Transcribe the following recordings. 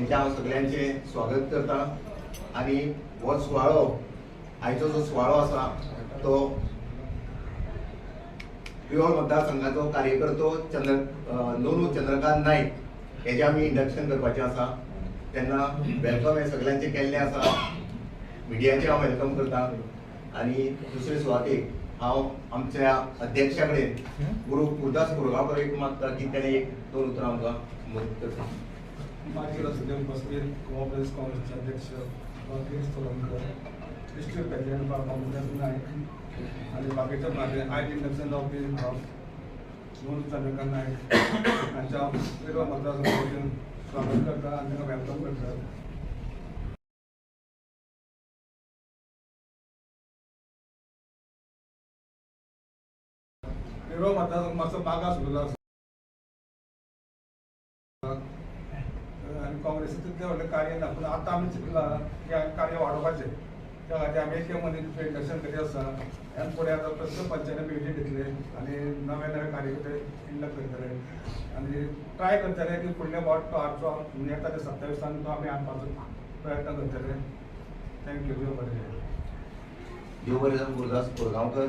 तेंचें हांव सगल्यांचें स्वागत करता. आनी हो सुवाळो, आयचो जो सुवाळो आसा तो प्रियोळ मतदारसंघाचो कार्यकर्तो नोनू चंद्रकांत नायक हेजें आमी इंडक्शन करपाचें आसा. तेन्ना welcome हें सगल्यांचें केल्लें आसा. मिडियाचें हांव welcome करता. आनी दुसरे सुवातेक हांव आमच्या अध्यक्षा कडेन गुरू गुरुदास कोरगांवकर एक मागता की तेणें एक दोन उतरां आमकां संबोधीत करचीं. मागीर आसले उपस्थित गोवा प्रदेश काँग्रेसचे अध्यक्ष गिरीश चोडणकर, डिस्ट्रिक्ट प्रेसिडेंट बाब बाबुदास नायक आनी बाकीच्या म्हाजे आयज इंडक्शन जावपी हांव नोनू चंद्रकांत नायक हांच्या हांव पिरवा मतदारसंघावतीन स्वागत करता आनी तांकां welcome करता. पिरवा मतदारसंघ मातसो मागास उरलो आसा आनी काँग्रेसीचें तितलें व्हडलें कार्य ना, पूण आतां आमी चिंतलां की आमी कार्य वाडोवपाचें. त्या खातीर आमी एक मदीं इंडक्शन करीत आसा. ह्यान फुडें आतां प्रत्येक पंचायतीन विजीट दितले आनी नवे नवे कार्यकर्ते इंडक्ट करतले आनी ट्राय करतले की फुडले फावट तो हाडचो, येता ते 27 तो आमी हाडपाचो प्रयत्न करतले. Thank you. देव बरें करूं. देव बरें जावं गुरुदास कोरगांवकर.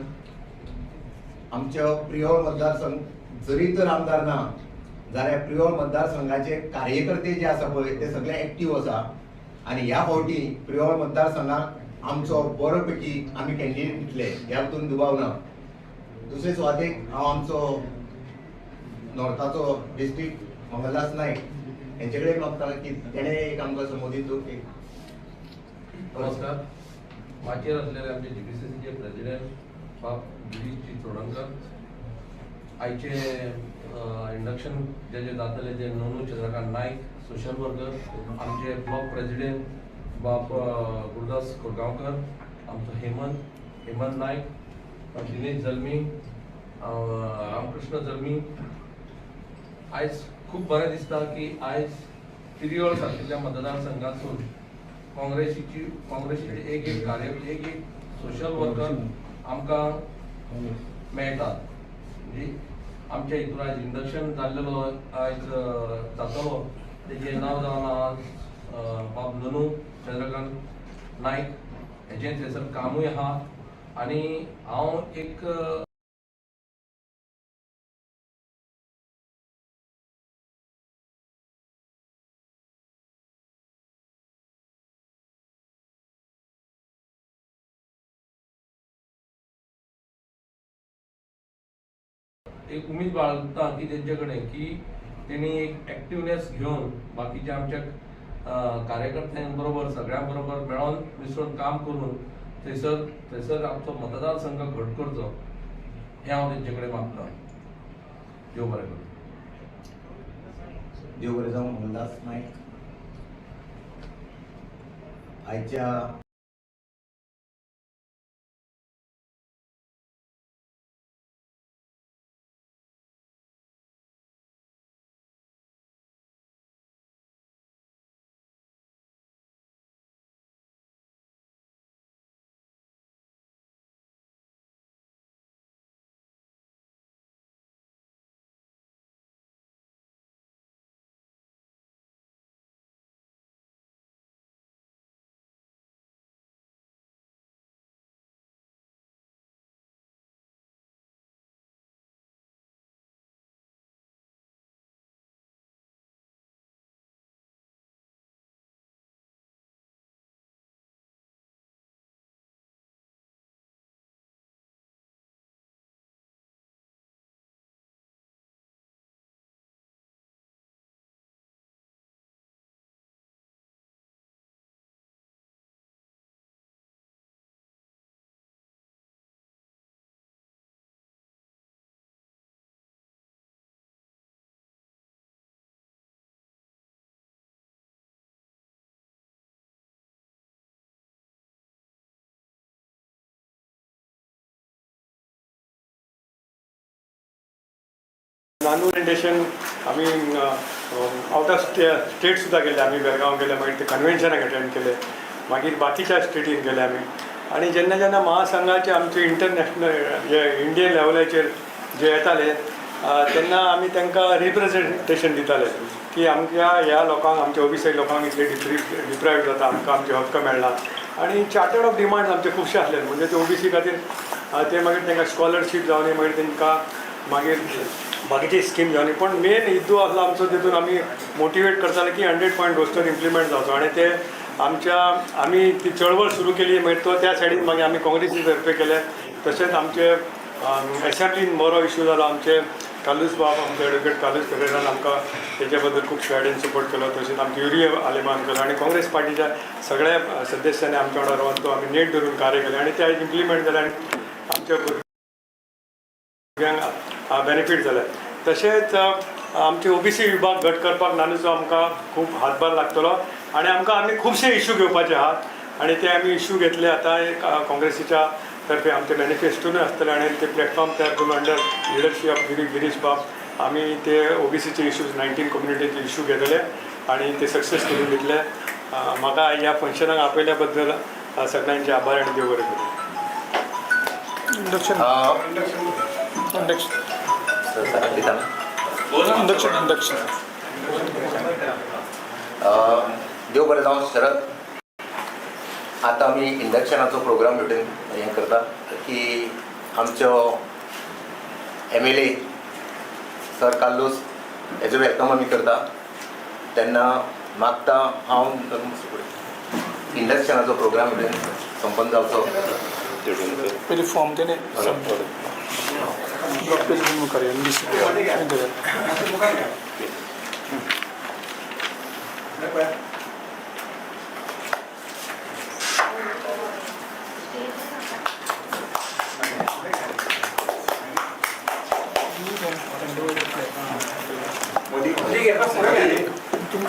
आमच्या प्रियोळ मतदारसंघ जरी तर आमदार ना जाल्यार प्रियोळ मतदारसंघाचे कार्यकर्ते जे आसा पळय ते सगळे एक्टीव आसा. आनी ह्या फावटी प्रियोळ मतदारसंघाक आमचो बरो पैकी आमी कॅन्डिडेट दितले ह्या हितून दुबाव ना. दुसरे सुवातेक हांव आमचो नॉर्थाचो डिस्ट्रिक्ट मंगलदास नायक हेंचे कडेन मागता की तेणें एक आमकां संबोधीत एक. नमस्कार. माचयेर आसलेले आमचे जीपीसीसीचे प्रेसिडेंट बाब गिरीशजी चोडणकर, आयचे इंडक्शन जे जे जातले ते नोनू चंद्रकांत नायक सोशल वर्कर, आमचे ब्लॉक प्रेसिडेंट बाब गुरुदास कोरगांवकर, आमचो हेमंत नायक, दिनेश जल्मी, रामकृष्ण जल्मी. आयज खूब बरें दिसता की आयज पिरियोळ सारकिल्ल्या मतदारसंघातसून काँग्रेसीचे एक एक कार्य, एक एक सोशल वर्कर आमकां मेळटात. म्हणजे आमच्या हितून आयज इंडक्शन जाल्लेलो आयज जातलो तेजें नांव जावन आज बाब ननू चंद्रकांत नायक हेजें थंयसर कामूय आहा. आनी हांव एक एक उमेद बाळगता की तेंचे कडेन की तेणी एक एक्टिवनेस घेवन बाकीच्या आमच्या कार्यकर्त्यां बरोबर सगळ्यां बरोबर मेळोन मिसळून काम करून थंयसर आमचो मतदारसंघ घट करचो हें हांव तेंचे कडेन मागता. देव बरें करूं. देव बरें जावं मंगलदास नायक. आयच्या नानू ओरिएंटेशन आमी आउट ऑफ स्टेट सुद्दां गेले. आमी बेळगांव गेले, मागीर ते कन्वेन्शनाक अटेंड केले, मागीर बाकीच्या स्टेटीन गेले आमी. आनी जेन्ना जेन्ना महासंघाचे आमचे इंटरनॅशनल जे इंडियन लेवलाचेर जे येताले तेन्ना आमी तांकां रिप्रेजेंटेशन दिताले की आमच्या ह्या लोकांक, आमच्या ओबीसी लोकांक इतले डिप्रायव्ह जाता, आमकां आमचे हक्क मेळना. आनी चार्टर ऑफ डिमांड्स आमचे खुबशे आसले, म्हणजे ते ओबीसी खातीर ते मागीर तांकां स्कॉलरशीप जावनी, मागीर तांकां मागीर बाकीची स्कीम जावनी. पण मेन हेतू आसलो आमचो तितून आमी मोटिवेट करताले की 100 पॉयंट रोस्टर इम्प्लिमेंट जावचो. आनी ते आमच्या आमी ती चळवळ सुरू केली, मागीर तो त्या सायडीन मागीर आमी काँग्रेसी तर्फे केले. तशेंच आमचे एसेंब्लीन बरो इशू जालो, आमचे कार्लूस बाब, आमचे एडवोकेट कार्लूस फेरेरान आमकां तेच्या बद्दल खूब गायडन्स सपोर्ट केलो. तशेंच आमचे युरी आलेमान केलो आनी काँग्रेस पार्टीच्या सगळ्या सदस्यांनी आमच्या वांगडा रावन तो आमी नेट धरून कार्य केलें आनी ते आयज इम्प्लिमेंट जालें आनी आमच्या भुरग्यांक बेनिफीट जालें. तशेंच आमचे ओबीसी विभाग घट करपाक नानूचो आमकां खूब हातभार लागतलो आनी आमकां आमी खुबशे इशू घेवपाचे आहात आनी ते आमी इशू घेतले. आतां एक काँग्रेसीच्या तर्फे आमचे मॅनिफेस्टोनूय आसतले आनी ते प्लॅटफॉर्म तयार करून अंडर लिडरशीप ऑफ गिरीश बाब आमी ते ओबीसीचे इशूज, 19 कम्युनिटीचे इशू घेतले आनी ते सक्सेस करून दितले. म्हाका ह्या फंक्शनाक आपयल्या बद्दल सगळ्यांचे आभार आनी देव बरें करूं. इंडक्शन. इंडक्शन. दिता. Induction, induction. देव बरें जावं शरद. आतां आमी इंडक्शनाचो प्रोग्राम भेटून हें करता की आमचो एमएलए सर कार्लूस हेजो welcome आमी करता. तेन्ना मागता हांव इंडक्शनाचो प्रोग्राम भेटून संपन्न जावचो. पयलीं फॉर्म तेणे ब्लॉक पेज मुखार. एनडीसी. मुखार घ्या. पळया. ठीक आहे, पुढे घ्या. तूं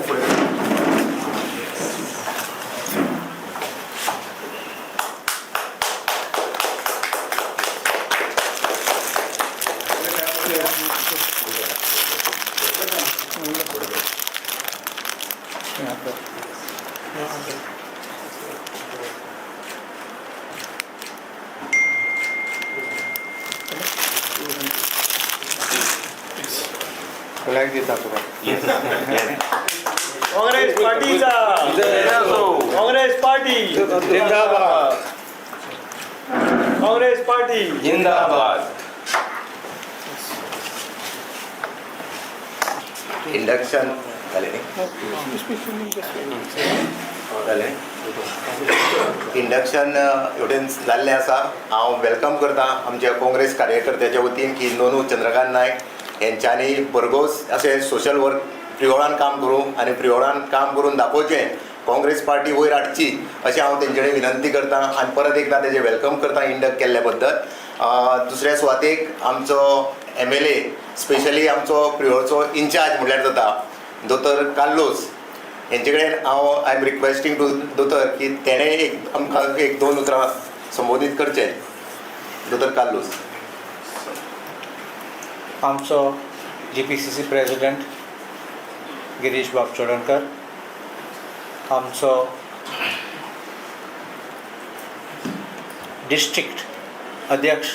फुडें. सगळ्यांक दिता तुका. काँग्रेस पार्टीचा, काँग्रेस पार्टी जिंदाबाद. काँग्रेस पार्टी जिंदाबाद. इंडक्शन जालें न्ही? जालें इंडक्शन हेवटेन जाल्लें आसा. हांव welcome करता आमच्या काँग्रेस कार्यकर्त्याच्या वतीन की नोनू चंद्रकांत नायक हेंच्यांनी भरघोस अशें सोशल वर्क प्रियोळान काम करूं आनी प्रियोळान काम करून दाखोवचें, काँग्रेस पार्टी वयर हाडची अशें हांव तेंचे कडेन विनंती करता आनी परत एकदां तेजें welcome करता इंडक्ट केल्ल्या बद्दल. दुसऱ्या सुवातेक आमचो एमएलए, स्पेशली आमचो प्रियोळचो इन्चार्ज म्हणल्यार जाता दोतोर कार्लूस हेंचे कडेन हांव I am requesting to दोतोर की तेणें एक आमकां एक दोन उतरां संबोधीत करचें. दोतोर कार्लूस. आमचो जीपीसीसी प्रेसिडेंट गिरीश बाब चोडणकर, आमचो डिस्ट्रिक्ट अध्यक्ष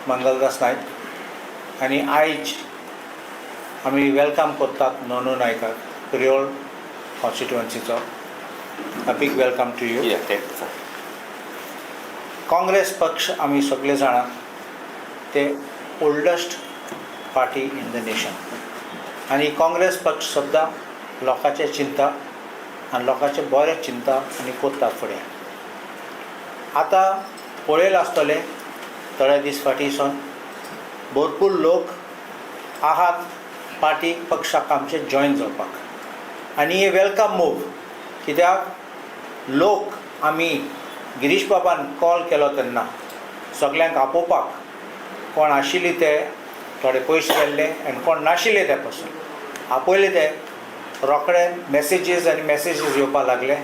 मंगलदास नायक आनी आयज आमी welcome करतात नोनू नायकाक, Priol कॉन्स्टिट्युवन्सीचो. A big welcome to you. Congress पक्ष आमी सगळे जाणा ते oldest party in the nation आनी काँग्रेस पक्ष सद्दां लोकांचें चिंता आनी लोकांचें बरें चिंता आनी कोत्ता फुडें. आतां पळयलां आसतलें थोडे दीस फाटीं सावन भरपूर लोक आहात पार्टी पक्षाक आमचे जॉयन जावपाक आनी हे welcome move, कित्याक लोक आमी गिरीश बाबान कॉल केलो तेन्ना सगल्यांक आपोवपाक, कोण आशिल्ली ते थोडे पयस गेल्ले आनी कोण नाशिल्ले ते पसून आपयले, ते रोखडे मॅसेजीस आनी मॅसेजीस येवपाक लागले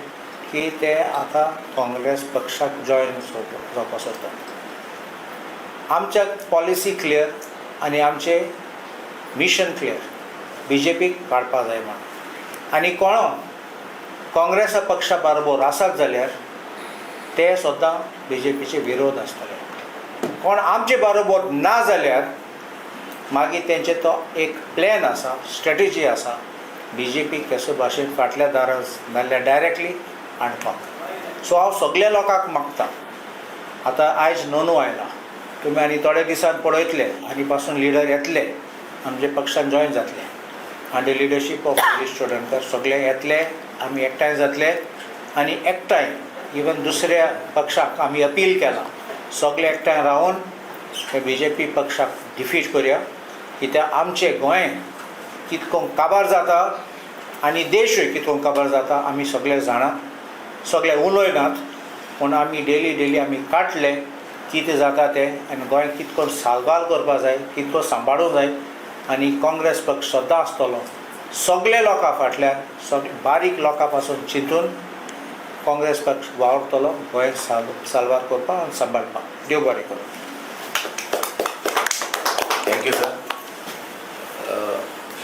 की ते आतां काँग्रेस पक्षाक जॉयन जावपाक सोदतात. आमच्या पॉलिसी क्लियर आनी आमचे मिशन क्लियर, बीजेपीक काडपा जाय म्हूण. आनी कोणो काँग्रेसा पक्षा बरोबर आसात जाल्यार ते सुद्दां बीजेपीचे विरोध आसतले. कोण आमचे बरोबर ना जाल्यार मागीर तेंचे तो एक प्लॅन आसा, स्ट्रेटजी आसा बी जे पी केसो भाशेन फाटल्या दारार नाल्यार डायरेक्टली हाडपाक. सो हांव सगल्या लोकांक मागता, आतां आयज नोनू आयला, तुमी आनी थोड्या दिसान पळयतले आनी पासून लिडर येतले आमच्या पक्षान जॉयन जातले आनी लिडरशीप ऑफ गिरीश चोडणकर सगळे येतले, आमी एकठांय जातले आनी एकठांय इवन दुसऱ्या पक्षाक आमी अपील केला सगळे एकठांय रावन हे बी जे पी पक्षाक डिफीट करया, कित्याक आमचें गोंय कितको काबार जाता आनी देशूय कितको काबार जाता आमी सगळे जाणा, सगळे उलयनात पूण आमी डेली डेली आमी काडले कितें जाता तें आनी गोंय कितको साल्वार करपा जाय, कितको सांबाळूंक जाय आनी काँग्रेस पक्ष सदां आसतलो सगळे लोकां फाटल्यान, सगळे बारीक लोकां पासून चिंतून काँग्रेस पक्ष वावरतलो गोंय साल्वार करपाक आनी सांबाळपाक. देव बरें करूं. Thank you sir.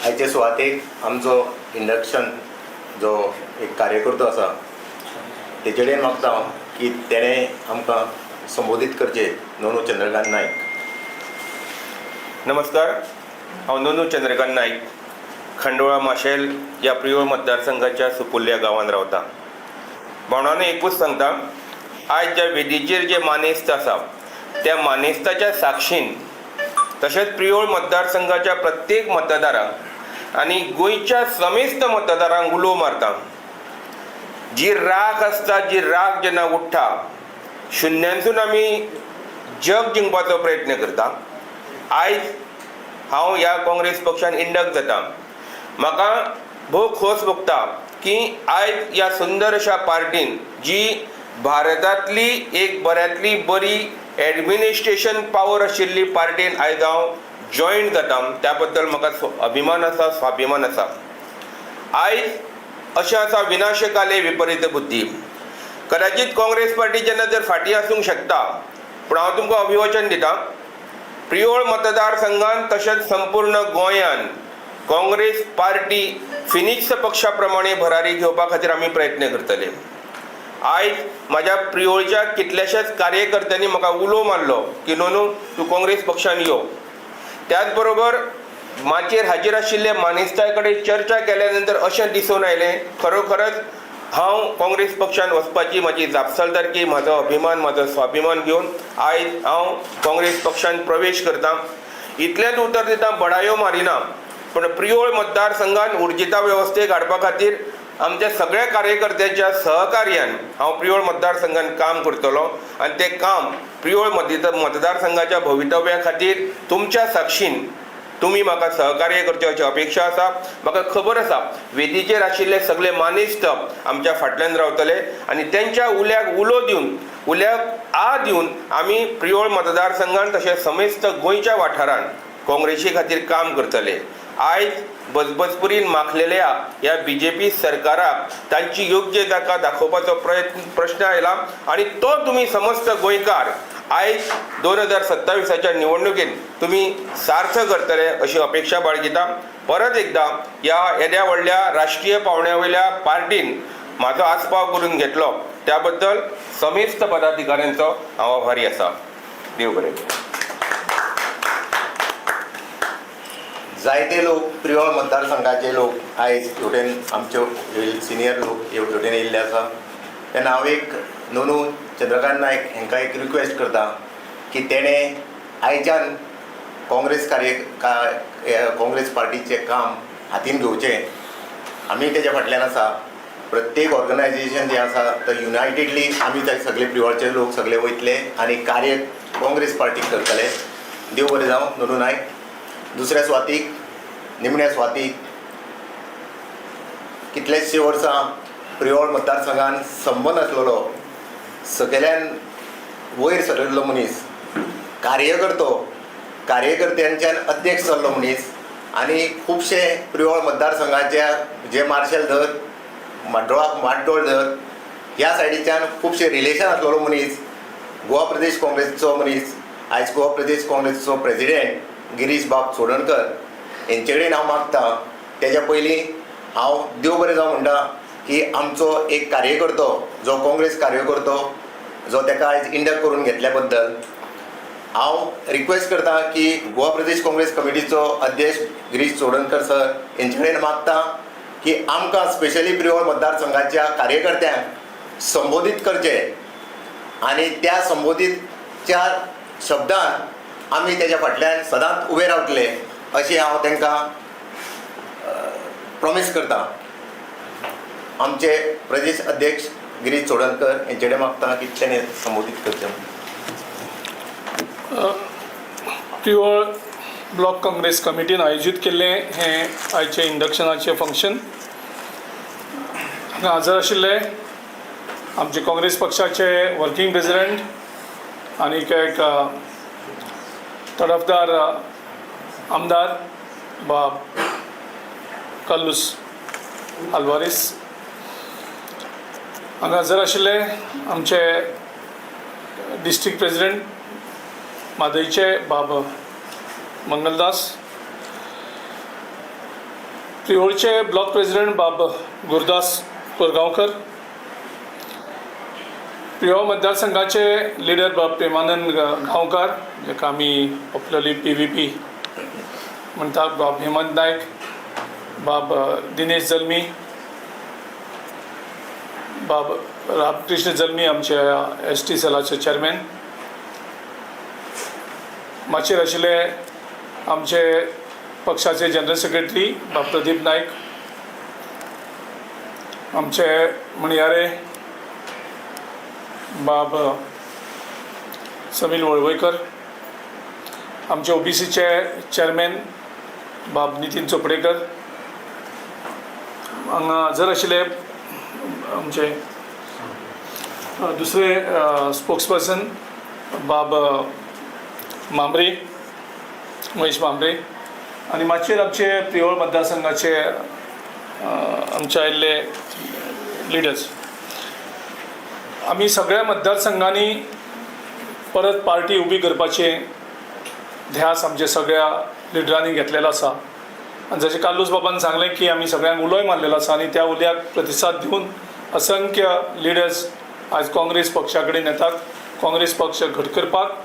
आयचे सुवातेक आमचो इंडक्शन जो एक कार्यकर्तो आसा तेजे कडेन मागता हांव की तेणें आमकां संबोधीत करचें. नोनू चंद्रकांत नायक. नमस्कार, हांव नोनू चंद्रकांत नायक, खांडोळा माशेल ह्या प्रियोळ मतदारसंघाच्या सुपुल्ल्या गांवांत रावता. भावणांनो एकूच सांगता, आयज ज्या वेदीचेर जे मानेस्त आसा त्या मानेस्ताच्या साक्षीन तशेंच प्रियोळ मतदारसंघाच्या प्रत्येक मतदारांक आनी गोंयच्या समेस्त मतदारांक उलो मारता, जी राग आसता, जी राग जेन्ना उठ्ठा शुन्यांसून आमी जग जिंकपाचो प्रयत्न करता. आयज हांव ह्या काँग्रेस पक्षान इंडक्ट जाता, म्हाका भोव खोस भोगता की आयज ह्या सुंदर अशा पार्टीन जी भारतांतली एक बऱ्यांतली बरी एडमिनिस्ट्रेशन पावर आशिल्ली पार्टीन आयज हांव जॉयन जाता, त्या बद्दल म्हाका अभिमान आसा, स्वाभिमान आसा. आयज अशें आसा, विनाशकाले विपरीत बुद्धी. कदाचित काँग्रेस पार्टी जेन्ना जर फाटीं आसूंक शकता, पूण हांव तुमकां अभिवचन दिता, प्रियोळ मतदारसंघान तशेंच संपूर्ण गोंयान काँग्रेस पार्टी फिनिक्स पक्षा प्रमाणे भरारी घेवपा खातीर आमी प्रयत्न करतले. आयज म्हाज्या प्रियोळच्या कितल्याशाच कार्यकर्त्यांनी म्हाका उलो मारलो की नोनू तूं काँग्रेस पक्षान यो. त्याच बरोबर माचयेर हाजीर आशिल्ले मानेस्तां कडेन चर्चा केल्या नंतर अशें दिसून आयलें, खरोखरच हांव काँग्रेस पक्षान वचपाची म्हाजी जापसालदारकी, म्हाजो अभिमान, म्हाजो स्वाभिमान घेवन आयज हांव काँग्रेस पक्षान प्रवेश करता. इतलेंच उतर दिता, बडायो मारिना, पूण प्रियोळ मतदारसंघान उर्जिता वेवस्थेक हाडपा खातीर आमच्या सगळ्या कार्यकर्त्यांच्या सहकार्यान हांव प्रियोळ मतदारसंघान काम करतलो आनी तें काम प्रियोळ मतदारसंघाच्या भवितव्या खातीर तुमच्या साक्षीन तुमी म्हाका सहकार्य करचें अशी अपेक्षा आसा. म्हाका खबर आसा वेदीचेर आशिल्ले सगळे मानेस्त आमच्या फाटल्यान रावतले आनी तेंच्या उल्याक उलो दिवन, उल्याक आ दिवन आमी प्रियोळ मतदारसंघान तशेंच समेस्त गोंयच्या वाठारान काँग्रेसी खातीर काम करतले. आयज बजबजपुरीन माखलेल्या ह्या बी जे पी सरकाराक तांची योग्य जागा दाखोवपाचो प्रयत्न प्रश्न आयला आनी तो तुमी समस्त गोंयकार आयज 2027 निवडणुकेन तुमी सार्थ करतले अशी अपेक्षा बाळगिता. परत एकदा ह्या येद्या व्हडल्या राष्ट्रीय पावंड्या वयल्या पार्टीन म्हाजो आस्पाव करून घेतलो त्या बद्दल समेस्त पदाधिकाऱ्यांचो हांव आभारी आसा. देव बरें. जायते लोक प्रियोळ मतदारसंघाचे लोक आयज हेवटेन आमचे सिनियर लोक हेवटेन येयल्ले आसा. तेन्ना हांव एक नोनू चंद्रकांत नायक हांकां एक रिक्वेस्ट करता की तेणें आयच्यान काँग्रेस काँग्रेस पार्टीचें काम हातीन घेवचें. आमी तेज्या फाटल्यान आसा. प्रत्येक ऑर्गनायजेशन जें आसा तर युनायटेडली आमी ते सगळे प्रियोळचे लोक सगळे वयतले आनी कार्य काँग्रेस पार्टीक करतले. देव बरें जावं नोनू नायक. दुसऱ्या सुवातीक, निमण्या सुवातीक कितलेशे वर्सां प्रियोळ मतदारसंघान संबंद आसलेलो सगळ्यान वयर सरिल्लो मनीस, कार्यकर्तो, कार्यकर्त्यांच्यान अध्यक्ष जाल्लो मनीस आनी खुबशे प्रियोळ मतदारसंघाच्या जे मार्शल धर, म्हाड्डोळाक माड्डोळ धर, ह्या सायडीच्यान खुबशे रिलेशन आसलेलो मनीस, गोवा प्रदेश काँग्रेसचो मनीस, आयज गोवा प्रदेश काँग्रेसचो प्रेजिडेंट गिरीश बाब चोडणकर हेंचे कडेन हांव मागता. तेज्या पयलीं हांव देव बरें जावं म्हणटा की आमचो एक कार्यकर्तो जो काँग्रेस कार्यकर्तो जो तेका आयज इंडक्ट करून घेतल्या बद्दल हांव रिक्वेस्ट करता की गोवा प्रदेश काँग्रेस कमिटीचो अध्यक्ष गिरीश चोडणकर सर हेंचे कडेन मागता की आमकां स्पेशली प्रियोळ मतदारसंघाच्या कार्यकर्त्यांक संबोधीत करचें आनी त्या संबोधीतच्या शब्दान आमी तेज्या फाटल्यान सदांच उबे रावतले अशें हांव तांकां प्रॉमीस करता. आमचे प्रदेश अध्यक्ष गिरीश चोडणकर हेंचे कडेन मागता की तेणें संबोधीत करचें. प्रियोळ ब्लॉक काँग्रेस कमिटीन आयोजीत केल्लें हें आयचें इंडक्शनाचें फंक्शन. हांगा हजर आशिल्ले आमचे काँग्रेस पक्षाचे वर्किंग प्रेसिडेंट आनीक एक तरफदार आमदार बाब कार्लूस आल्वारीस, हांगा हजर आशिल्ले आमचे डिस्ट्रिक्ट प्रेसिडेंट म्हादयचे बाब मंगलदास, प्रियोळचे ब्लॉक प्रेसिडेंट बाब गुरदास कोरगांवकर, प्रियोळ मतदारसंघाचे लिडर बाब प्रेमानंद गांवकार जाका आमी पॉप्युलरली PVP म्हणटात, बाब हेमंत नायक, बाब दिनेश जल्मी, बाब रामकृष्ण जल्मी आमचे ST सेलाचे चेअरमॅन, माचयेर आशिल्ले आमचे पक्षाचे जनरल सेक्रेटरी बाब प्रदीप नायक, आमचे म्हणयारे बाब समील वळवयकर, आमचे OBCचे चेअरमॅन बाब नितीन चोपडेकर, हांगा हजर आशिल्ले आमचे दुसरे स्पोक्स पर्सन बाब मामरे, महेश मामरे, आनी मातशेर आमचे प्रियोळ मतदारसंघाचे आमचे आयिल्ले लिडर्स. आमी सगळ्या मतदारसंघांनी परत पार्टी उबी करपाचें ध्यास आमचे सगळ्या लिडरांनी घेतलेलो आसा. आनी जशें कार्लूस बाबान सांगलें की आमी सगळ्यांक उलोय मारलेलो आसा आनी त्या उल्याक प्रतिसाद दिवन असंख्य लिडर्स आयज काँग्रेस पक्षा कडेन येतात. काँग्रेस पक्ष घट करपाक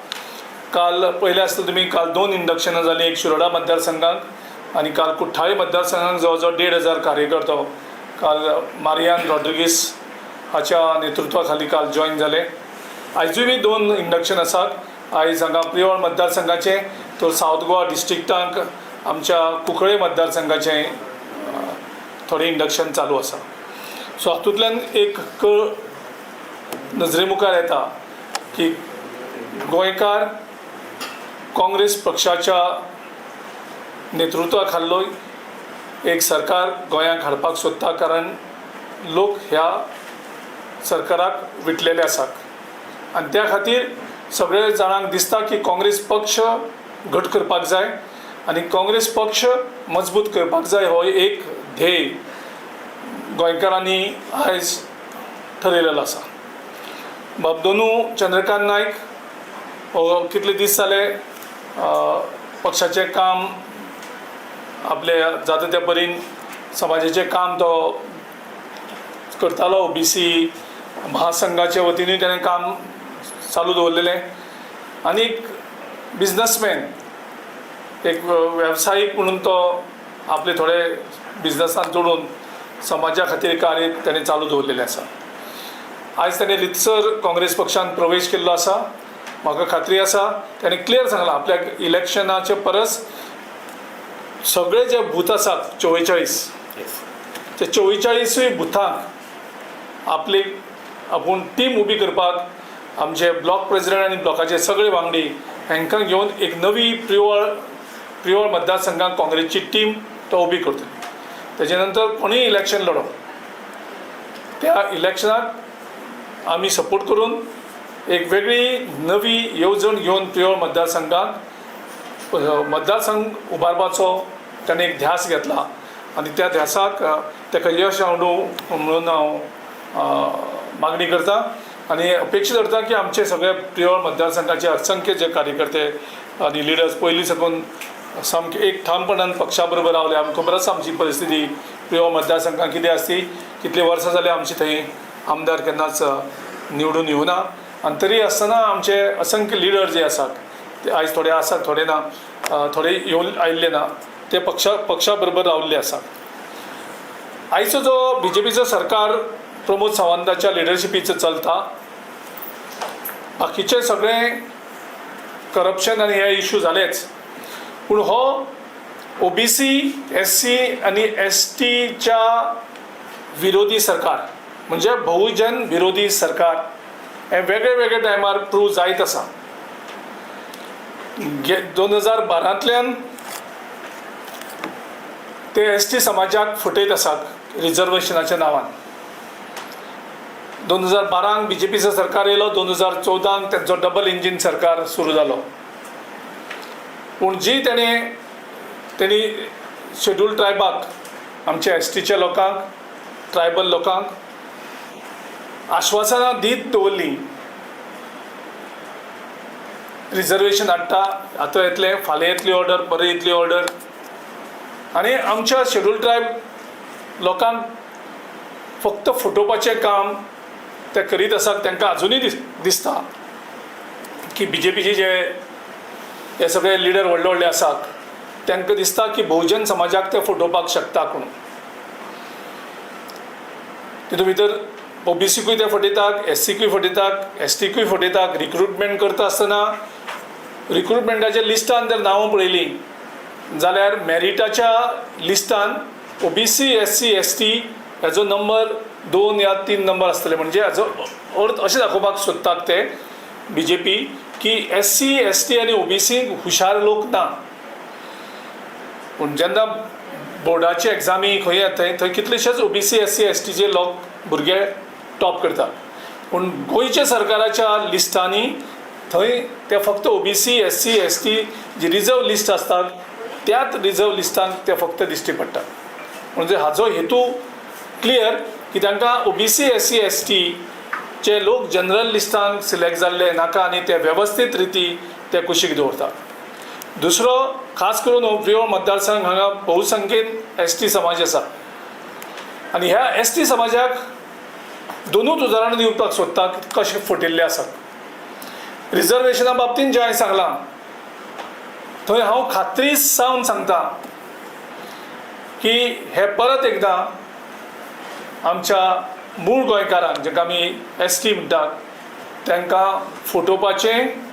काल पयलें आसता तुमी, काल 2 इंडक्शनां जालीं, एक शिरोडा मतदारसंघाक आनी काल कुठ्ठाळे मतदारसंघाक जवळ जवळ 1500 कार्यकर्तो काल मारियान रॉड्रिगीस हाच्या नेतृत्वा खाली काल जॉयन जाले. आयजूय बी 2 इंडक्शन आसात. आयज हांगा प्रियोळ मतदारसंघाचें तर सावथ गोवा डिस्ट्रिक्टांक आमच्या कुंकळे मतदारसंघाचें थोडें इंडक्शन चालू आसा. सो हातूंतल्यान एक कळ नजरे मुखार येता की गोंयकार काँग्रेस पक्षाच्या नेतृत्वा खाल्लो एक सरकार गोंयांक हाडपाक सोदता, कारण लोक ह्या सरकाराक विटलेले आसात आनी त्या खातीर सगळे जाणांक दिसता की काँग्रेस पक्ष घट करपाक जाय आनी काँग्रेस पक्ष मजबूत करपाक जाय. हो एक ध्येय गोंयकारांनी आयज ठरयलेलो आसा. बाब दोनू चंद्रकांत नायक हो कितले दीस जाले पक्षाचें काम आपले जाता त्या परीन समाजाचें काम तो करतालो. OBC महासंघाच्या वतीनूय ताणें काम चालू दवरलेलें आनी एक बिजनसमॅन, एक वेवसायीक म्हणून तो आपले थोडे बिजनसान जोडून समाजा खातीर कार्य ताणें चालू दवरलेलें आसा. आयज ताणें रितसर काँग्रेस पक्षान प्रवेश केल्लो आसा. म्हाका खात्री आसा ताणें क्लियर सांगलां आपल्याक इलेक्शनाचे परस सगळे जे बूथ आसात 44, ते 44ूय बुथांक आपली आपूण टीम उबी करपाक आमचे ब्लॉक प्रेसिडेंट आनी ब्लॉकाचे सगळे वांगडी हांकां घेवन एक नवी प्रियोळ मतदारसंघाक काँग्रेसची टीम तो उबी करतली. तेजे नंतर कोणीय इलेक्शन लढो, त्या इलेक्शनाक आमी सपोर्ट करून एक वेगळी नवी येवजण घेवन प्रियोळ मतदारसंघाक मतदारसंघ उबारपाचो ताणें एक ध्यास घेतला आनी त्या ध्यासाक ताका यश आवडूं म्हणून हांव मागणी करता आनी अपेक्षा धरता की आमचे सगळे प्रियोळ मतदारसंघाचे असंख्य जे कार्यकर्ते आनी लिडर्स पयलीं साकून सामके एक ठामपणान पक्षा बरोबर रावले. आमकां खबर आसा आमची परिस्थिती प्रियोळ मतदारसंघाक कितें आसती, कितली वर्सां जाली आमची थंय आमदार केन्नाच निवडून येवना आनी तरी आसतना आमचे असंख्य लिडर जे आसात ते आयज थोडे आसात थोडे ना, थोडे येवन आयिल्ले ना, ते पक्षा बरोबर रावल्ले आसात. आयचो जो बीजेपीचो सरकार प्रमोद सावंताच्या लिडरशिपीचो चलता, बाकीचे सगळे करप्शन आनी हे इशू जालेच, पूण हो ओबीसी, एससी आनी एसटीच्या विरोधी सरकार म्हणजे बहुजन विरोधी सरकार हें वेगळे वेगळे टायमार प्रूव जायत आसा. 2012 ते एस टी समाजाक फटयत आसात रिजर्वेशनाच्या नांवान. 2012 बीजेपीचो सरकार येयलो, 2014 तेंचो डबल इंजीन सरकार सुरू जालो. पूण जी तेणी शेड्यूल ट्रायबाक, आमच्या एस टीच्या लोकांक, ट्रायबल लोकांक आश्वासनां दीत दवरलीं, रिजर्वेशन हाडटा, आतां येतलें, फाल्यां येतली ऑर्डर, बरें येतली ऑर्डर, आनी आमच्या शेड्यूल ट्रायब लोकांक फक्त फटोवपाचें काम ते करीत आसात. तांकां आजुनूय दिसता की बीजेपीचे जे हे सगळे लिडर व्हडले व्हडले आसात तांकां दिसता की बहुजन समाजाक ते फटोवपाक शकता म्हणून. तितून भितर ओबीसीकूय ते फटयतात, एससीकूय फटयतात, एसटीकूय फटयतात. रिक्रुटमेंट करता आसतना रिक्रुटमेंटाच्या लिस्टान जर नांवां पळयलीं जाल्यार मॅरिटाच्या लिस्टान ओबीसी, एससी, एसटी हेजो नंबर 2 या 3 नंबर आसतले. म्हणजे हाजो अर्थ अशें दाखोवपाक सोदतात ते बीजेपी की एससी, एसटी आनी ओबीसी हुशार लोक ना. पूण जेन्ना बोर्डाची एग्जामी खंय येता थंय कितलेशेच ओबीसी, एससी, एसटीचे लोक भुरगे टॉप करतात, पूण गोंयच्या सरकाराच्या लिस्टांनी थंय ते फक्त ओबीसी, एससी, एसटी जी रिजर्व लिस्ट आसतात त्याच रिजर्व लिस्टांक ते फक्त दिश्टी पडटात. म्हणजे हाजो हेतू क्लियर की तांकां ओबीसी, एससी, एसटीचे लोक जनरल लिस्टांक सिलेक्ट जाल्ले नाका आनी ते वेवस्थीत रिती ते कुशीक दवरतात. दुसरो खास करून प्रियोळ मतदारसंघ हांगा बहुसंख्येन एस टी समाज आसा आनी ह्या एस टी समाजाक दोनूच उदाहरणां दिवपाक सोदता कशें फटिल्ले आसात. रिजर्वेशना बाबतींत जें हांवें सांगलां थंय हांव खात्री सावन सांगता की हे परत एकदां आमच्या मूळ गोंयकारांक, जेका आमी एस टी म्हणटात, तांकां फटोवपाचें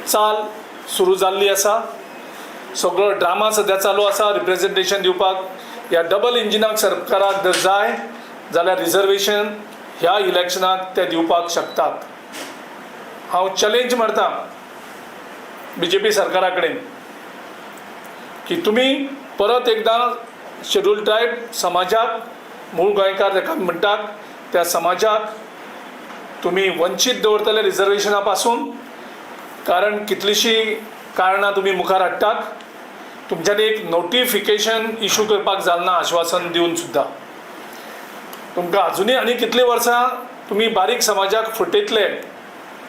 चाल सुरू जाल्ली आसा. सगळो ड्रामा सद्या चालू आसा रिप्रेजेंटेशन दिवपाक. ह्या डबल इंजिनाक सरकाराक जर जाय जाल्यार रिजर्वेशन ह्या इलेक्शनाक ते दिवपाक शकतात. हांव चॅलेंज मारता बीजेपी सरकारा कडेन की तुमी परत एकदां शेड्यूल ट्रायब समाजाक, मूळ गोंयकार जाका म्हणटात त्या समाजाक तुमी वंचीत दवरतले रिजर्वेशना पासून, कारण कितलींशीं कारणां तुमी मुखार हाडटात. तुमच्यांनी एक नोटिफिकेशन इशू करपाक जालना आश्वासन दिवन सुद्दां. तुमकां आजुनूय आनी कितलीं वर्सां तुमी बारीक समाजाक फटयतले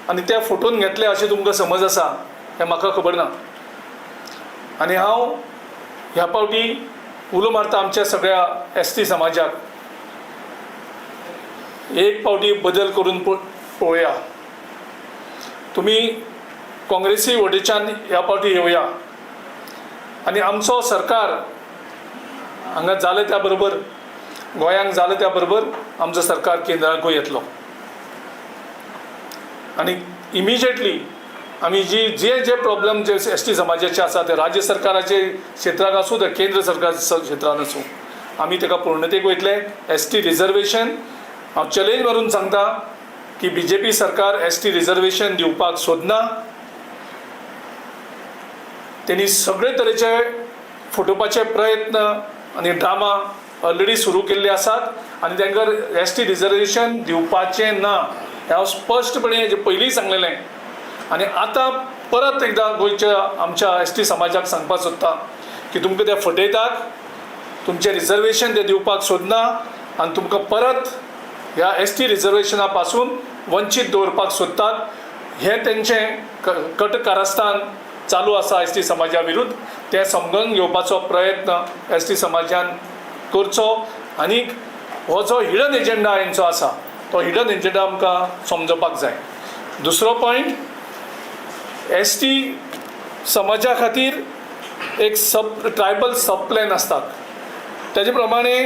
आनी ते फटोवन घेतले अशें तुमकां समज आसा हें म्हाका खबर ना. आनी हांव ह्या पावटी उलो मारता आमच्या सगळ्या एस टी समाजाक, एक पावटी बदल करून पळोवया. तुमी काँग्रेसी वटेच्यान ह्या पावटी येवया आनी आमचो सरकार हांगा जालें त्या बरोबर, गोंयांक जालें त्या बरोबर आमचो सरकार केंद्राकूय येतलो आनी इमिजिएटली आमी जी जे जे प्रॉब्लम जे एस टी समाजाचे आसा ते राज्य सरकाराचे क्षेत्राक आसूं ते केंद्र सरकाराच्या क्षेत्रान आसूं, आमी ताका पूर्णतेक वयतले. एस टी रिजर्वेशन हांव चॅलेंज मारून सांगता की बी जे पी सरकार एस टी रिजर्वेशन दिवपाक सोदना. तेणी सगळे तरेचे फटोवपाचे प्रयत्न आनी ड्रामा ऑलरेडी सुरू केल्ले आसात आनी तांकां एस टी रिजर्वेशन दिवपाचें ना हें हांव स्पश्टपणे जे पयलींय सांगलेलें आनी आतां परत एकदां गोंयच्या आमच्या एस टी समाजाक सांगपाक सोदता की तुमकां ते फटयतात, तुमचें रिजर्वेशन ते दिवपाक सोदना आनी तुमकां परत ह्या एस टी रिजर्वेशना पासून वंचीत दवरपाक सोदतात. हें तेंचें कटकारस्थान चालू आसा एस टी समाजा विरुद्ध. तें समजून घेवपाचो प्रयत्न एस टी समाजान करचो आनी हो जो हिडन एजेंडा हेंचो आसा तो हिडन एजेंडा आमकां समजोवपाक जाय. दुसरो पॉयंट, एस टी समाजा खातीर एक सब ट्रायबल सब प्लॅन आसता, तेजे प्रमाणे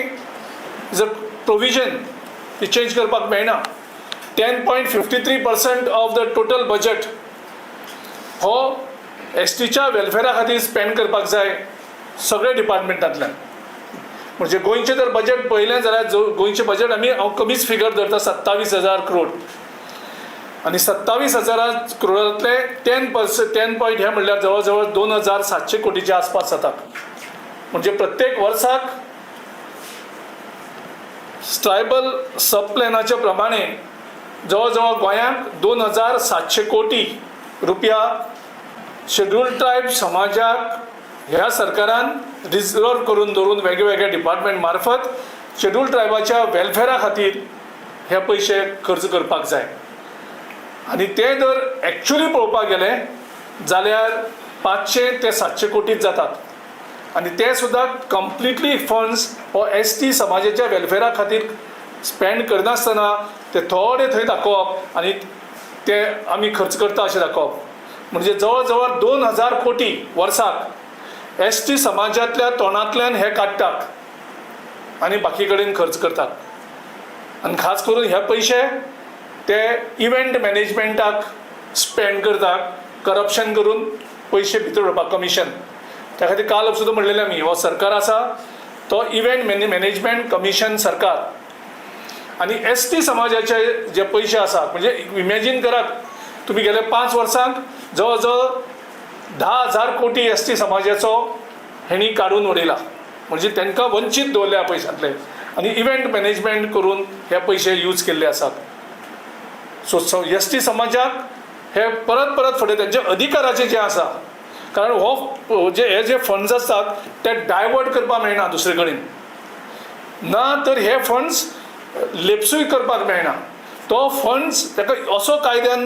जर प्रोविजन ती चेंज करपाक मेळना. 10.53% of the total budget हो एस टीच्या वेलफेरा खातीर स्पेंड करपाक जाय सगळे डिपार्टमेंटांतल्यान. म्हणजे गोंयचें जर बजेट पळयलें जाल्यार गोंयचें बजेट आमी हांव कमीच फिगर धरता 27,000 करोड, आनी 27,000 करोडांतले 10% 10 पॉयंट हे म्हणल्यार जवळ जवळ 2,700 कोटीच्या आसपास जाता. म्हणजे प्रत्येक वर्साक ट्रायबल सब प्लॅनाच्या प्रमाणे जवळ जवळ गोंयांत 2,700 कोटी रुपया शेड्यूल्ड ट्रायब समाजाक ह्या सरकारान रिजर्व करून दवरून वेगवेगळ्या डिपार्टमेंट मार्फत शेड्यूल्ड ट्रायबाच्या वेलफेरा खातीर हे पयशे खर्च करपाक जाय. आनी ते जर एक्चुली पळोवपाक गेले जाल्यार 500 ते 700 कोटीच जातात, आनी ते सुद्दां कंप्लिटली फंड्स हो एस टी समाजाच्या वेलफेरा खातीर स्पेंड करनासतना ते थोडे थंय दाखोवप आनी ते आमी खर्च करता अशें दाखोवप. म्हणजे जवळ जवळ 2,000 कोटी वर्साक एस टी समाजांतल्या तोंडांतल्यान हे काडटात आनी बाकी कडेन खर्च करतात. आनी खास करून हे पयशे ते इव्हेंट मॅनेजमेंटाक स्पेंड करतात, करप्शन करून पयशे भितर उडोवपाक कमिशन. त्या खातीर काल सुद्दां म्हणलेलें आमी, हो सरकार आसा तो इव्हेंट मॅनेजमेंट कमिशन सरकार. आनी एस टी समाजाचे जे पयशे आसात, म्हणजे इमॅजीन करात तुमी गेले 5 वर्सांक जवळ जवळ 10,000 कोटी एस टी समाजाचो हेणी काडून उडयला. म्हणजे तांकां वंचीत दवरल्या पयशांतले आनी इव्हेंट मॅनेजमेंट करून हे पयशे यूज केल्ले आसात. सो एस टी समाजाक हे परत परत फुडें तेंच्या अधिकाराचे जे आसा, कारण हो जे हे जे फंड्स आसतात ते डायवर्ट करपाक मेळना दुसरे कडेन, ना तर हे फंड्स लेप्सूय करपाक मेळना. तो फंड्स ताका असो कायद्यान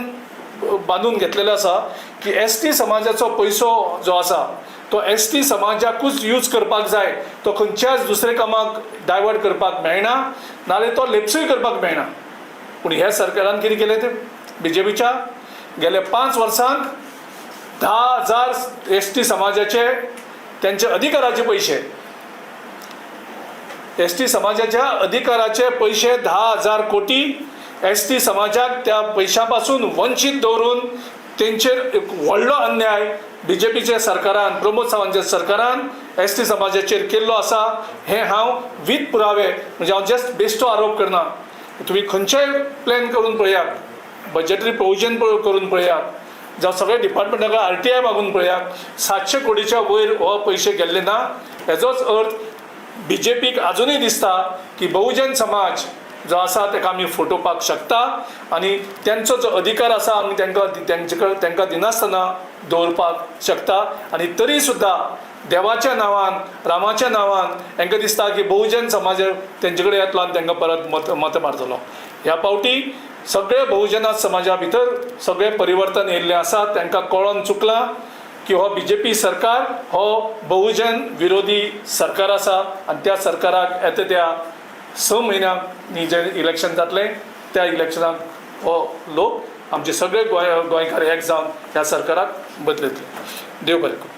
बांदून घेतलेलो आसा की एस टी समाजाचो पयसो जो आसा तो एस टी समाजाकूच यूज करपाक जाय, तो खंयच्याच दुसरे कामाक डायवर्ट करपाक मेळना, नाल्यार तो लेप्सूय करपाक मेळना. पूण ह्या सरकारान कितें केलें तें बीजेपीच्या गेल्या 5 वर्सांक 10,000 एस टी समाजाचे त्यांचे अधिकाराचे पयशे, एस टी समाजाच्या अधिकाराचे पयशे 10,000 कोटी एस टी समाजाक त्या पयशां पासून वंचीत दवरून तेंचेर एक व्हडलो अन्याय बीजेपीच्या सरकारान, प्रमोद सावंतच्या सरकारान एस टी समाजाचेर केल्लो आसा. हें हांव वीथ पुरावे, म्हणजे हांव जस्ट बेश्टो आरोप करना. तुमी खंयचेय प्लॅन करून पळयात, बजेटरी प्रोविजन करून पळयात, जावं सगळे डिपार्टमेंटाक RTI मागून पळयात, 700 कोटीच्या वयर हो पयशे गेल्ले ना. हेजोच अर्थ बीजेपीक आजुनूय दिसता की बहुजन समाज जो आसा ताका आमी फटोवपाक शकता आनी तेंचो जो अधिकार आसा आमी तांकां तेंचे कडेन तांकां दिनासतना दवरपाक शकता. आनी तरी सुद्दां देवाच्या नांवान, रामाच्या नांवान तांकां दिसता की बहुजन समाज तेंचे कडेन येतलो आनी तांकां परत मत मारतलो. ह्या पावटी सगळे बहुजना समाजा भितर सगळे परिवर्तन येयल्लें आसा. तांकां कळोन चुकलां की हो बीजेपी सरकार हो बहुजन विरोधी सरकार आसा आनी त्या सरकाराक येता त्या 6 म्हयन्यांनी जें इलेक्शन जातलें त्या इलेक्शनाक हो लोक आमचे सगळे गोंयकार एक जावन ह्या सरकाराक बदलयतले. देव बरें करूं.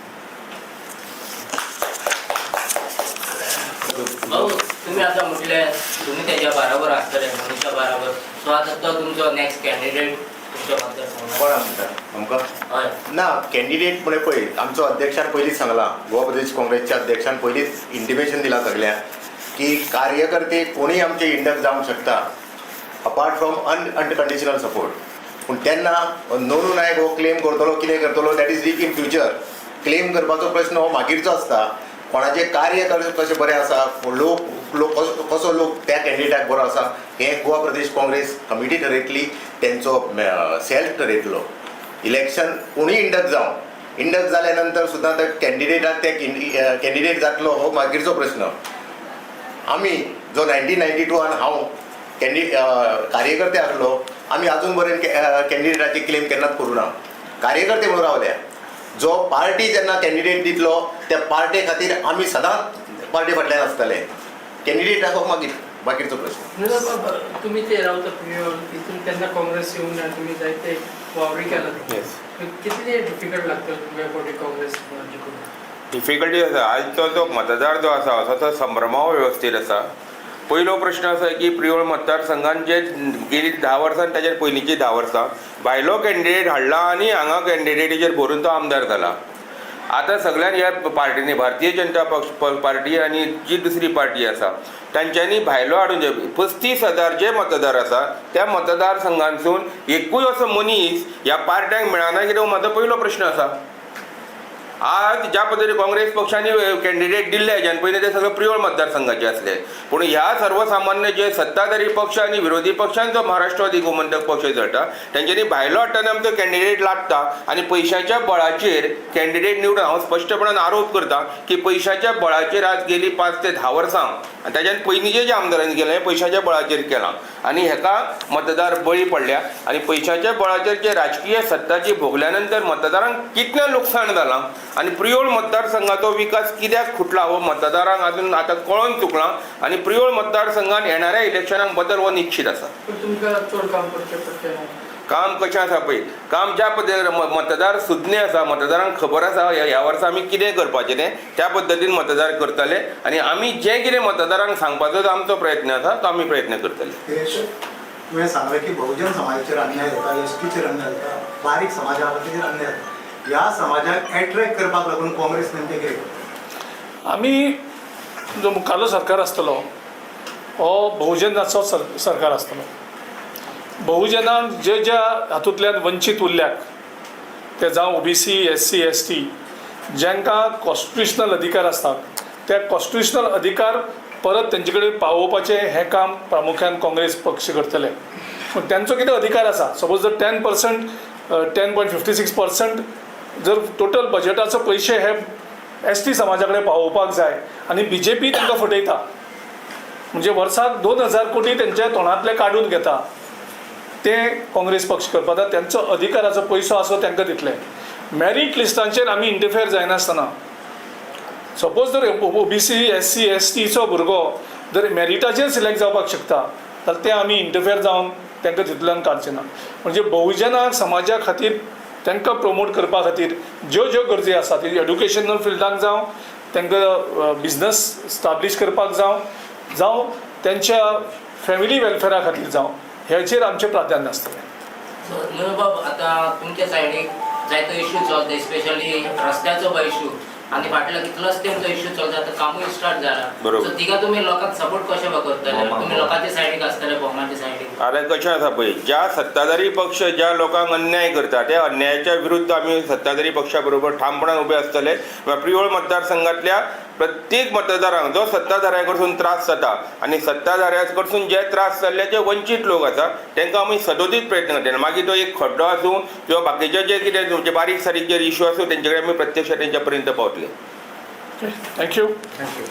भाऊ, तुम्ही आता म्हटले तुम्ही त्याच्या बरोबर आसतले, मनूच्या बरोबर, सो आता तो तुमचो नेक्स्ट कॅन्डिडेट तुमच्या मतदारसंघात कोण आमकां आमकां हय ना कॅन्डिडेट म्हळ्यार पळय, आमचो अध्यक्षान पयलींच सांगलां, गोवा प्रदेश काँग्रेसच्या अध्यक्षान पयलींच इंटिमेशन दिलां सगळ्यांक की कार्यकर्ते कोणीय आमचे इंडक्ट जावंक शकता अपार्ट फ्रॉम अनकंडिशनल सपोर्ट. पूण तेन्ना नोनू नायक हो क्लेम करतलो कितें करतलो that is in future. Claim करपाचो प्रश्न हो मागीरचो आसता. कोणाचें कार्य कशें बरें आसा, लोक लोक कसो लोक त्या कॅन्डिडेटाक बरो आसा हें गोवा प्रदेश काँग्रेस कमिटी ठरयतली, तेंचो सेल्फ ठरयतलो. इलेक्शन कोणूय इंडक्ट जावं, इंडक्ट जाल्या नंतर सुद्दां त्या कॅन्डिडेटाक ते कॅन्डिडेट जातलो हो मागीरचो प्रश्न. आमी जो 1992 हांव कार्यकर्ते आसलो, आमी आजून पर्यंत कॅन्डिडेटाची क्लेम केन्नाच करूं ना. कार्यकर्ते म्हणून रावल्या, जो पार्टी जेन्ना कॅन्डिडेट दितलो त्या पार्टे खातीर आमी सदांच पार्टी फाटल्यान आसतले. कॅन्डिडेट हो मागीर बाकीचो प्रश्न. तुमी ते रावता प्रियोळ तितून तेन्ना काँग्रेस येवंक ना, तुमी जायते वावरी केला, कितले डिफिकल्ट लागता तुमकां फावटी काँग्रेस जिखून? डिफिकल्टी आसा. आयचो जो मतदार जो आसा असो तो संभ्रमाव वेवस्थेर आसा. पयलो प्रश्न आसा की प्रियोळ मतदारसंघान जे गेली 10 वर्सां ताच्या पयलींची 10 वर्सां भायलो कॅन्डिडेट हाडला आनी हांगा कॅन्डिडेटीचेर भरून तो आमदार जाला. आतां सगळ्यान ह्या पार्टींनी भारतीय जनता पक्ष पार्टी आनी जी दुसरी पार्टी आसा तांच्यांनी भायलो हाडून जे 35,000 जे मतदार आसा त्या मतदारसंघांतसून एकूय असो मनीस ह्या पार्ट्यांक मेळना कित्याक म्हजो पयलो प्रश्न आसा. आज ज्या पद्दतीन काँग्रेस पक्षांनी कॅन्डिडेट दिल्ले हेज्यान पयलीं ते सगळे प्रियोळ मतदारसंघाचे आसले, पूण ह्या सर्वसामान्य जे सत्ताधारी पक्ष आनी विरोधी पक्षान जो महाराष्ट्रवादी गोमंतक पक्ष चलता तेंच्यांनी भायलो हाडटना आमचो कॅन्डिडेट लागता आनी पयशांच्या बळाचेर कॅन्डिडेट निवडून हांव स्पश्टपणान आरोप करता की पयशांच्या बळाचेर आज गेली 5 ते 10 वर्सां आनी ताज्यान पयलींचे जे आमदारांनी केलें पयशांच्या बळाचेर केलां आनी हेका मतदार बळी पडल्या आनी पयशांच्या बळाचेर जे राजकीय सत्ताची भोगल्या नंतर मतदारांक कितलें लुकसाण जालां आनी प्रियोळ मतदारसंघाचो विकास कित्याक खुटला हो मतदारांक अजून आतां कळोन चुकलां आनी प्रियोळ मतदारसंघान येणाऱ्या इलेक्शनाक बदल हो निश्चित आसा. तुमकां चड काम करचें पडटलें. काम कशें आसा पळय, काम ज्या पद्दतीन मतदार सुज्ञ आसा, मतदारांक खबर आसा ह्या वर्सा आमी कितें करपाचें तें त्या पद्दतीन मतदार करतले आनी आमी जें कितें मतदारांक सांगपाचो जो आमचो प्रयत्न आसा तो आमी प्रयत्न करतले. तुवें सांगलें की बहुजन समाजाचेर अन्याय जाता, एसटीचेर अन्याय जाता, बारीक समाजा आसा तेचेर अन्याय जाता, ह्या समाजाक एट्रॅक्ट करपाक लागून काँग्रेस नेमकें कितें करता? आमी जो मुखालो सरकार आसतलो हो बहुजनाचो सरकार आसतलो. बहुजनांक जे ज्या हातूंतल्यान वंचीत उरल्यात ते जावं ओबीसी, एससी, एसटी जांकां कॉन्स्टिट्युशनल अधिकार आसतात त्या कॉन्स्टिट्युशनल अधिकार परत तेंचे कडेन पावोवपाचें हें काम प्रामुख्यान काँग्रेस पक्ष करतले. पूण तेंचो कितें अधिकार आसा, सपोज जर 10%, 10.56% जर टोटल बजेटाचो पयशे हे एस टी समाजा कडेन पावोवपाक जाय आनी बी जे पी तांकां फटयता, म्हणजे वर्साक 2000 कोटी तेंच्या तोंडांतले काडून घेता, ते काँग्रेस पक्ष करपाक तेंचो अधिकाराचो पयसो आसो तांकां दितले. मॅरीट लिस्टांचेर आमी इंटरफेयर जायनासतना सपोज जर ओबीसी, एससी, एसटीचो भुरगो जर मॅरिटाचेर सिलेक्ट जावपाक शकता जाल्यार ते आमी इंटरफेयर जावन तांकां तितूंतल्यान काडचे ना. म्हणजे बहुजनाक समाजा खातीर तांकां प्रमोट करपा खातीर ज्यो ज्यो गरजी आसा ती एड्युकेशनल फिल्डाक जावं, तांकां बिजनस स्टाब्लीश करपाक जावं, जावं तेंच्या फॅमिली वेलफेरा खातीर जावं, हेचेर आमचें प्राधान्य आसतलें. सो बाब, आतां तुमच्या सायडीक जायतो इश्यू चलता, स्पेशली रस्त्याचो इश्यू आनी फाटलो कितलोच तेंचो इश्यू चलता, आतां कामूय स्टार्ट जाला, सो तिका तुमी लोकांक सपोर्ट कशें करतले? तुमी लोकांच्या सायडीक आसतले, भोमाच्या सायडीक? आतां कशें आसा पळय, ज्या सत्ताधारी पक्ष ज्या लोकांक अन्याय करता त्या अन्यायाच्या विरुद्ध आमी सत्ताधारी पक्षा बरोबर ठामपणान उबे आसतले. प्रियोळ मतदारसंघातल्या प्रत्येक मतदारांक जो सत्ताधाऱ्या कडसून त्रास जाता आनी सत्ताधाऱ्या कडसून जे त्रास जाल्ले जे वंचीत लोक आसा तांकां आमी सदोदीत प्रयत्न करतले. मागीर तो एक खड्डो आसूं किंवा बाकीचे जे कितें बारीक सारीक जे इश्यू आसूं तेंचे कडेन आमी प्रत्यक्ष तेंच्या पर्यंत पावतले. Thank you. Thank you.